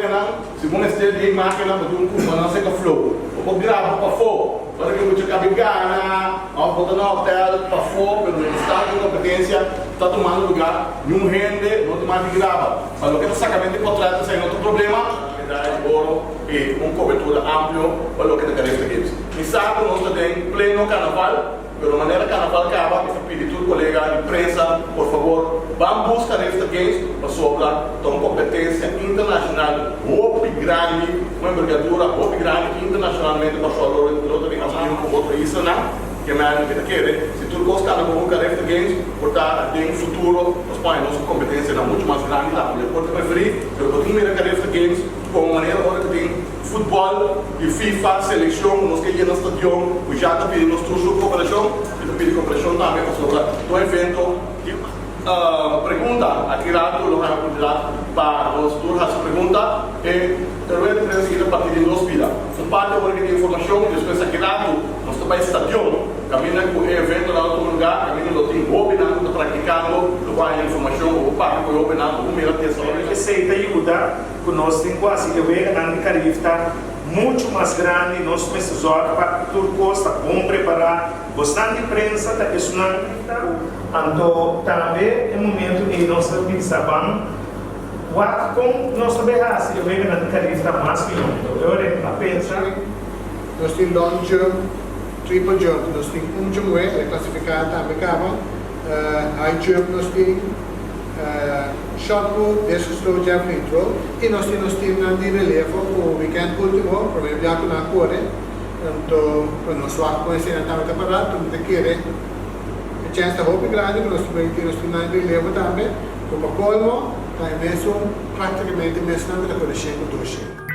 Nan, si bo mester di e imágennan bo tin un kumpa nan seka flow. Bo por graba pafó, ora ku mucha kabe gana òf bo ta na hotèl pafó pero no sta ku e kompetensia ta tumando lugá, niun hende no ta mas di graba. Pa loke ta sakamento di potrèt esei no ta un problema. Medaya di oro i un kobertura amplio pa loke ta Carifta Games. Mi sa ku nos ta den pleno karnaval. Pero manera carnaval caba mi ta pidi tur colega di prensa por favor ban busca Rifta Games pasobra ta un competencia internacional hopi grandi, un envergadura hopi grandi internacionalmente pasobra lo ta bin campeon cu otro islanan. Ke manera mi ta kere si tur cos cana bon cu Carifta Games por ta den futuro nos pone nos competencianan mucho mas grandi tambe. Por ta preferi pero bo tin mira Carifta Games como manera ora cu tin. Futbòl di FIFA, selekshon, nos ke yena stadion, ku ya ta pidi nos tur su koperashon, i ta pidi koperashon tambe pasobra ta un evento di pregunta. Aki ratu lo haña oportunidat pa nos tur hasi pregunta. E rueda di prensa aki ta parti di nos bida. Un parti ora ke tin informashon i despues aki ratu nos ta bai stadion kaminda ku e eventonan lo tuma lugá, kaminda lo tin hóbennan ku ta praktikando, lo por haña informashon, bo por papia ku e hóbennan, bo por mira desaroyo. Esei ta yuda Ku nos tin ku hasi e weganan di Carif ta muchu mas grandi, nos mester zòrg pa tur kos ta bon prepará. Bosnan di prensa ta esunnan ku. Anto tambe e momentu ei nos ta bisa ban wak kon nos ta bay hasi e weganan di Carif ta mas mihó. Anto e ora a pensa. Nos tin long jump, triple jump, nos tin un jump el a klasifiká tambe kaba, high jump nos tin. Shot put, discus throw, javelin throw y nos tin nos teamnan di relevo cu weekend ultimo prome bia cu nan a core anto cu nos wak con eseinan tambe ta para anto mi ta kere e chance ta hopi grandi cu nos tin nos teamnan di relevo tambe cu pa colmo ta e mesun practicamente mesunnan cu ta core shen cu doshen.